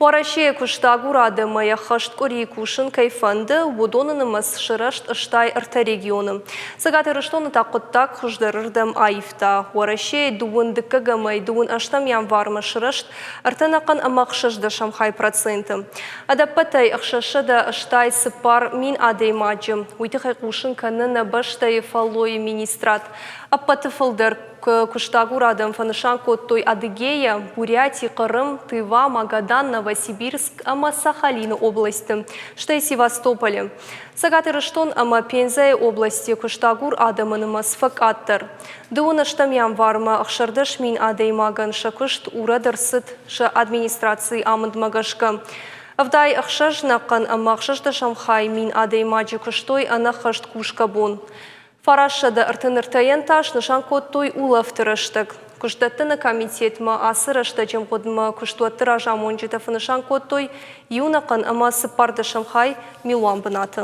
Уӕрӕсейы куыстагур адӕмӕй ӕххӕст къуыри кусын кӕй фӕнды, уыдоны нымӕц сырӕзт 83 регионы. Цӕгат Ирыстоны та хъуыддаг хуыздӕрырдӕм аивта. Уӕрӕсейы дыууын дыккӕгӕмӕй дыууын ӕстӕм январмӕ сырӕзт ӕртӕнӕхъӕн ӕмӕ ӕхсӕздӕсӕм хай проценты. Ӕдӕппӕтӕй 684 000 адӕймаджы. Уый тыххӕй хъусын кӕны нӕ бӕстӕйы фӕллойы министрад. Ӕппӕты фылдӕр куыстагур адӕм фӕнысан кодтой Адыгея, Буряти, Хъырым, Тыва, Магадан, Новосибирск ӕмӕ Сахалины облӕстты, стӕй Севастополы. Цӕгат Ирыстон ӕмӕ Пензӕйы областы куыстагур адӕмы нымӕц фӕкъаддӕр. Дыууын ӕстӕм январмӕ 16 000 адӕймагӕн сӕ куыст урӕд ӕрцыд сӕ администрацийы амындмӕ гӕсгӕ. 76 нӕхъӕн ӕмӕ ӕхсӕздӕсӕм хай мин адӕймаджы куыстой ӕнӕххӕст кусгӕ бон. 933-йӕн та снысан кодтой улӕфты рӕстӕг. Куыстдӕттыны комитетмӕ ацы рӕстӕджы мгъуыдмӕ куыстуӕтты разамонджытӕ фӕнысан кодтой иу ӕнӕхъӕн ӕмӕ цыппӕрдӕсӕм хай милуан бынаты.